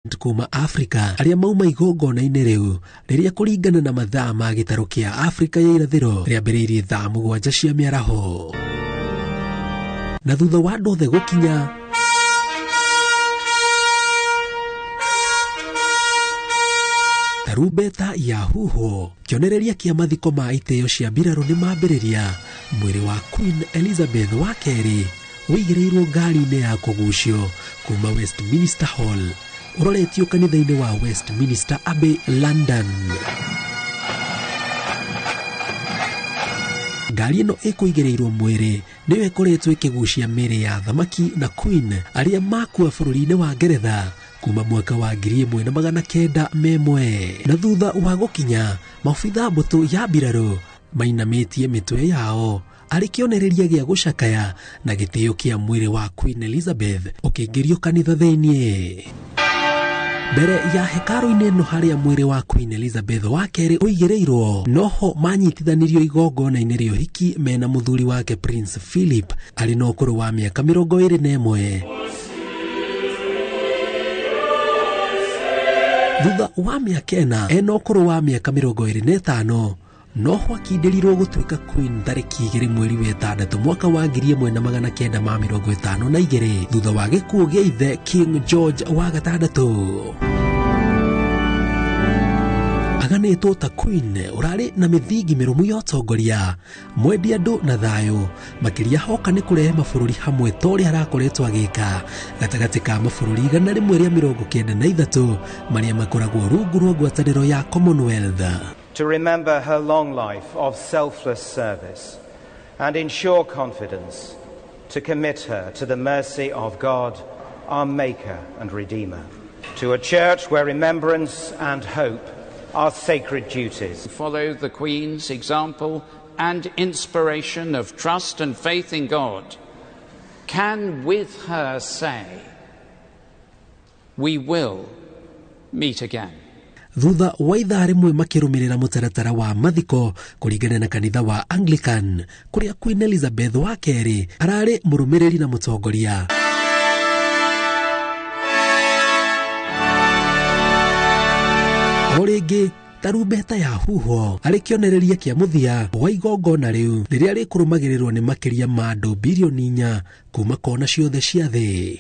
Kuma Afrika arĩa mauma igongona-inĩ rĩu rĩrĩa kũringana na mathaa ma gĩtarũ kĩa Afrika ya irathĩro rĩambĩrĩirie thaa 7 cia mĩaraho. Na thutha wa andũ othe gũkinya, tarumbeta ya huhwo, kĩonereria kĩa mathiko ma itĩo cia mbirarũ nĩ mambĩrĩria. Mwĩrĩ wa Queen Elizabeth wa kerĩ ũigĩrĩirwo ngari-inĩ ya kũgucio kuma Westminster Hall ũroretio kanitha-inĩ wa Westminster Abbey, London. Ngari ĩno ĩkũigĩrĩirwo mwĩrĩ nĩyo ĩkoretwo ĩkĩgucia mĩĩrĩ ya athamaki na queen arĩa makua bũrũri-inĩ wa Ngeretha kuma mwaka wa 1901. Na thutha wa gũkinya, maobitha mbũtũ ya mbirarũ mainamĩtie mĩtwe yao arĩ kĩonereria gĩa gũcakaya na gĩtĩo kĩa mwĩrĩ wa Queen Elizabeth ũkĩingĩrio kanitha thĩiniĩ. Mbere ya hekarũ-inĩ ĩno harĩa mwĩrĩ wa Queen Elizabeth wa kerĩ ũigĩrĩirwo, noho manyitithanirio igongona-inĩ rĩa ũhiki mena mũthuri wake Prince Philip arĩ na ũkũrũ wa mĩaka 21. Thutha wa mĩaka 4 ena ũkũrũ wa mĩaka 25, noho akindĩrirwo gũtuĩka Queen tarĩki 2 mweri wa 6 mwaka wa 1952 thutha wa gĩkuũ gĩa ithe King George wa 6. Aganĩtwo ta Queen ũrarĩ na mĩthingi mĩrũmu ya ũtongoria, mwendi andũ na thayũ, makĩria hoka nĩ kũrehe mabũrũri hamwe ta ũrĩa arakoretwo agĩka gatagatĩ ka mabũrũri 193 marĩa makoragwo rungu rwa ngwatanĩro ya Commonwealth. To remember her long life of selfless service and ensure confidence to commit her to the mercy of God, our Maker and Redeemer, to a church where remembrance and hope are sacred duties. Follow the Queen's example and inspiration of trust and faith in God, can with her say, we will meet again. Thutha wa ithaa rĩmwe makĩrũmĩrĩra mũtaratara wa mathiko kũringana na kanitha wa Anglican kũrĩa Queen Elizabeth wa kerĩ ararĩ mũrũmĩrĩri na mũtongoria. O rĩngĩ tarumbeta ya huhwo arĩ kĩonereria kĩa mũthia wa igongona rĩu rĩrĩa rĩkũrũmagĩrĩrwo nĩ makĩria ma andũ bilioni 4 kuma kona ciothe cia thĩ.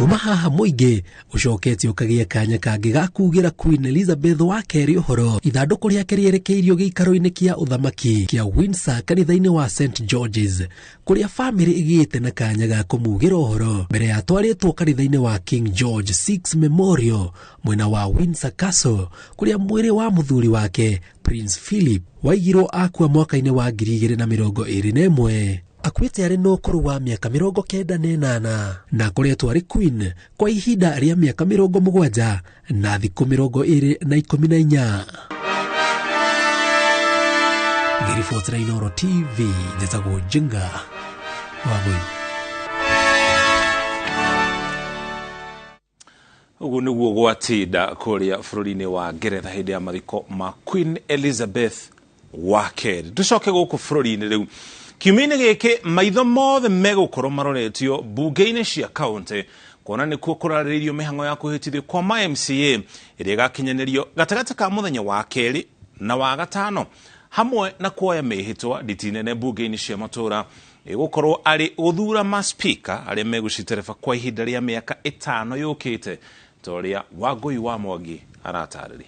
Kuma haha mũingĩ ũcokete ũkagĩa kanya kangĩ ga kugĩra Queen Elizabeth wa kerĩ ũhoro. Ithandũkũ rĩake rĩerekeirio gĩikaro-inĩ kĩa ũthamaki kĩa Windsor kanitha-inĩ wa St George's, kũrĩa famĩlĩ ĩgĩte na kanya ga kũmugĩra ũhoro mbere ya atwarĩtwo kanitha-inĩ wa King George VI Memorial mwena wa Windsor Castle, kũrĩa mwĩrĩ wa mũthuri wake Prince Philip waigirwo akua mwaka-inĩ wa 2021. Akuĩte arĩ na ũkũrũ wa mĩaka 98 na akoretwo arĩ Queen kwa ihinda rĩa mĩaka 70 na thikũ 214. Ngĩribotera Inooro TV, njĩtagwo Njenga wa Mũini. Ũguo nĩguo gwatinda kũrĩa bũrũri-inĩ wa Ngeretha hĩndĩ ya mathiko ma Queen Elizabeth wa kerĩ. Tũcoke gũkũ bũrũri-inĩ rĩu. Kiumia-inĩ gĩkĩ maitho mothe megũkorwo maroretio mbunge-inĩ cia kaũntĩ kuona nĩkuo kũrarĩrĩirio mĩhang'o ya kwĩhĩtithio kwa ma MCA ĩrĩa ĩgakinyanĩrio gatagatĩ ka mũthenya wa kerĩ na wa gatano, hamwe na kuoya mĩhĩtwa nditi nene mbunge-inĩ cia matũũra ĩgũkorwo arĩ gũthura ma speaker arĩa megũcitereba kwa ihinda rĩa mĩaka 5 yũkĩte, ta ũrĩa Wangũi wa Mwangi aratarĩria.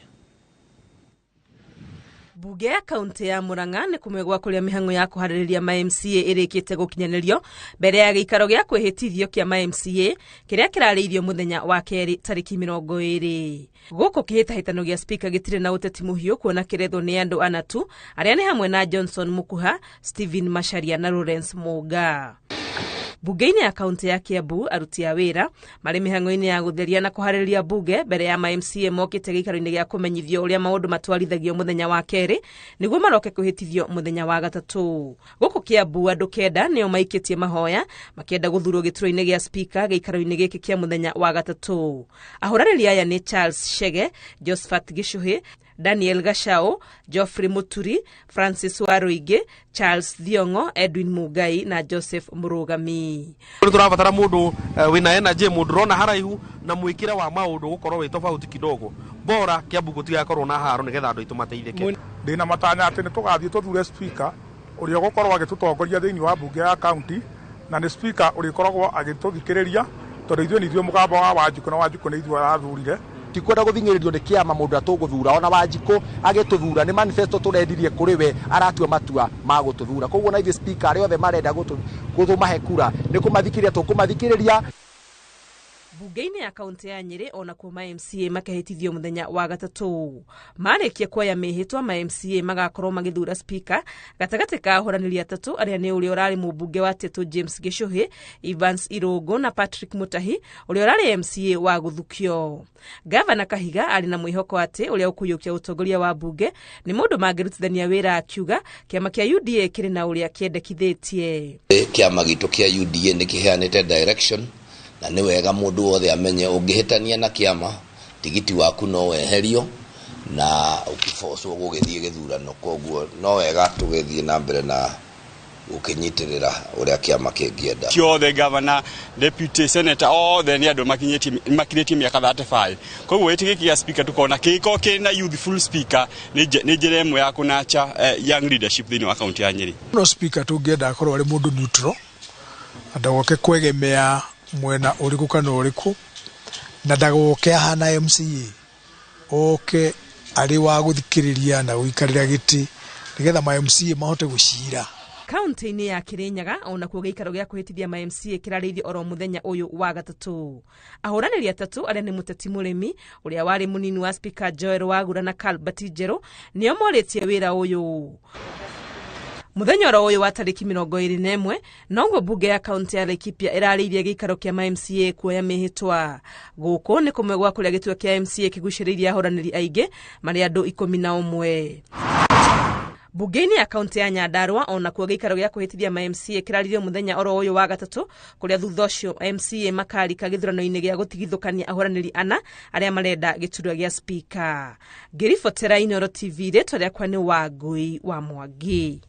Bunge ya kaunti ya Murang'a nĩ kũmwe gwa kũrĩa mĩhang'o ya kũharĩrĩria ma MCA ĩrĩkĩte gũkinyanĩrio mbere ya gĩikaro gĩa kwĩhĩtithio kĩa ma MCA kĩrĩa kĩrarĩirio mũthenya wa kerĩ tarĩki 20. Gũkũ kĩhĩtahĩtano gĩa speaker gĩtirĩ na ũteti mũhiũ kuona kĩrethwo nĩ andũ ana tu arĩa nĩ hamwe na Johnson Mukuha, Stephen Macharia na Lawrence Muga. Bunge-inĩ ya kaunti ya Kiambu, aruti a wĩra marĩ mĩhang'o-inĩ ya gũtheria na kũharĩrĩria bunge mbere ya ma MCA mokĩte gĩikaro-inĩ gĩa kũmenyithio ũrĩa maũndũ matwarithagio mũthenya wa kerĩ nĩguo maroke kwĩhĩtithio mũthenya wa gatatũ. Gũkũ Kiambu andũ 9 nĩo maikĩtie mahoya makĩenda gũthurwo gĩturwa-inĩ gĩa speaker gĩikaro-inĩ gĩkĩ kĩa mũthenya wa gatatũ. Ahũranĩri aya nĩ Charles Shege, Josephat Gichuhi, Daniel Gachau, Geoffrey Muturi, Francis Waruingi, Charles Thiong'o, Edwin Mugai na Joseph Murugami. Nĩ tũrabatara mũndũ wĩna energy, mũndũ ũrona haraihu na mwĩkĩre wa maũndũ gũkorwo wĩ tofauti kidogo, bora Kiambu gũtigakorwo na haro nĩgetha andũ aitũ mateithĩke. Ndĩna matanya atĩ nĩ tũgathiĩ tũthure speaker ũrĩa ũgũkorwo agĩtũtongoria thĩinĩ wa mbunge ya county, na nĩ speaker ũrĩkoragwo agĩtũthikĩrĩria tondũ ithuĩ nĩ ithuĩ mũgambo wa Wanjikũ na Wanjikũ nĩ ithuĩ arathurire. Tikwenda gũthing'ĩrĩrio nĩ kĩama mũndũ atũgũthura, ona Wanjikũ agĩtũthura nĩ manifesto tũrendirie kũrĩ we, aratua matua ma gũtũthura. Koguo na ithuĩ speaker arĩa othe marenda gũtũmahe kura nĩ kũmathikĩrĩria tũkũmathikĩrĩria. Bunge-inĩ ya kaunti ya Nyĩrĩ onakuo ma MCA makehĩtithio mũthenya wa gatatũ. Marĩkia kuoya mĩhĩtwa, ma MCA magakorwo magĩthura speaker gatagatĩ ka ahũranĩri atatũ arĩa nĩ ũrĩa ũrarĩ mũmbunge wa Tetũ James Gĩchũhĩ, Evans Irũngũ na Patrick Mutahi ũrĩa ũrarĩ MCA wa Gũthukio. Gavana Kahiga arĩ na mwĩhoko atĩ ũrĩa ũkũiyũkia ũtongoria wa mbunge nĩ mũndũ mangĩrutithania wĩra, akiuga kĩama kĩa UDA kĩrĩ na ũrĩa kĩendekithĩtie. Kĩama gitũ kĩa UDA nĩ kĩheanĩte direction, na nĩ wega mũndũ wothe amenye ũngĩhĩtania na kĩama tigiti waku no weherio na ũkĩbocwo gũgĩthiĩ gĩthurano. Koguo no wega tũgĩthiĩ na mbere na gũkĩnyitĩrĩra ũrĩa kĩama kĩngĩenda. Othe governor, deputy, senator othe nĩ andũ makinyĩtie mĩaka 35. Koguo gĩtĩ gĩkĩ gĩa speaker tukona kĩgĩkorwo kĩna youthful speaker nĩ njĩra ĩmwe ya kũnacha young leadership thĩinĩ wa kaunti ya Nyĩrĩ. No speaker tũngĩenda akorwo arĩ mũndũ neutral, ndagoke kwegemea mwena ũrĩkũ kana ũrĩkũ, na ndagoke ahana MCA, oke arĩ wa gũthikĩrĩria na gũikarĩra gĩtĩ nĩgetha ma MCA mahote gũcira. Kaunti-inĩ ya Kirinyaga onakuo gĩikaro gĩa kwĩhĩtithia ma MCA kĩrarĩirio oro mũthenya ũyũ wa gatatũ. Ahũranĩri atatũ arĩa nĩ mũteti mũrĩmi ũrĩa warĩ mũnini wa speaker Joel Wagura na Albert Njerũ nĩo morĩtie wĩra ũyũ. Mũthenya oro ũyũ wa tarĩki 21 noguo mbunge ya kaunti ya Laikipia ĩrarĩirie gĩikaro kĩa ma MCA kuoya mĩhĩtwa. Gũkũ nĩ kũmwe gwa kũrĩa gĩturwa kĩa MCA kĩgucĩrĩirie ahũranĩri aingĩ marĩ andũ 11. Bunge-inĩ ya kaunti ya Nyandarua onakuo gĩikaro gĩa kwĩhĩtithia ma MCA kĩraririo mũthenya oro ũyũ wa gatatũ, kũrĩa thutha ũcio MCA makarika gĩthurano-inĩ gĩa gũtigithũkania ahũranĩri ana arĩa marenda gĩturwa gĩa speaker. Ngĩribotera Inooro TV, rĩtwa rĩakwa nĩ Wangui wa Mwangi.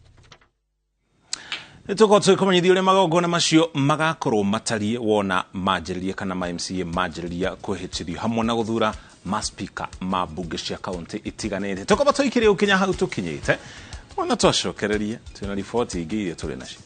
Nĩtũkorwo tũgĩkũmenyithia ũrĩa magongona macio magakorwo matariĩ wona manjĩrĩria kana ma MCA manjĩrĩria kwĩhĩtithio hamwe na gũthura ma speaker ma mbunge cia kaunti itiganĩte. Tũkorwo tũikĩrĩ gũkinya hau tũkinyĩte, wona twacokereria twĩna riboti ingĩ iria tũrĩ nacio.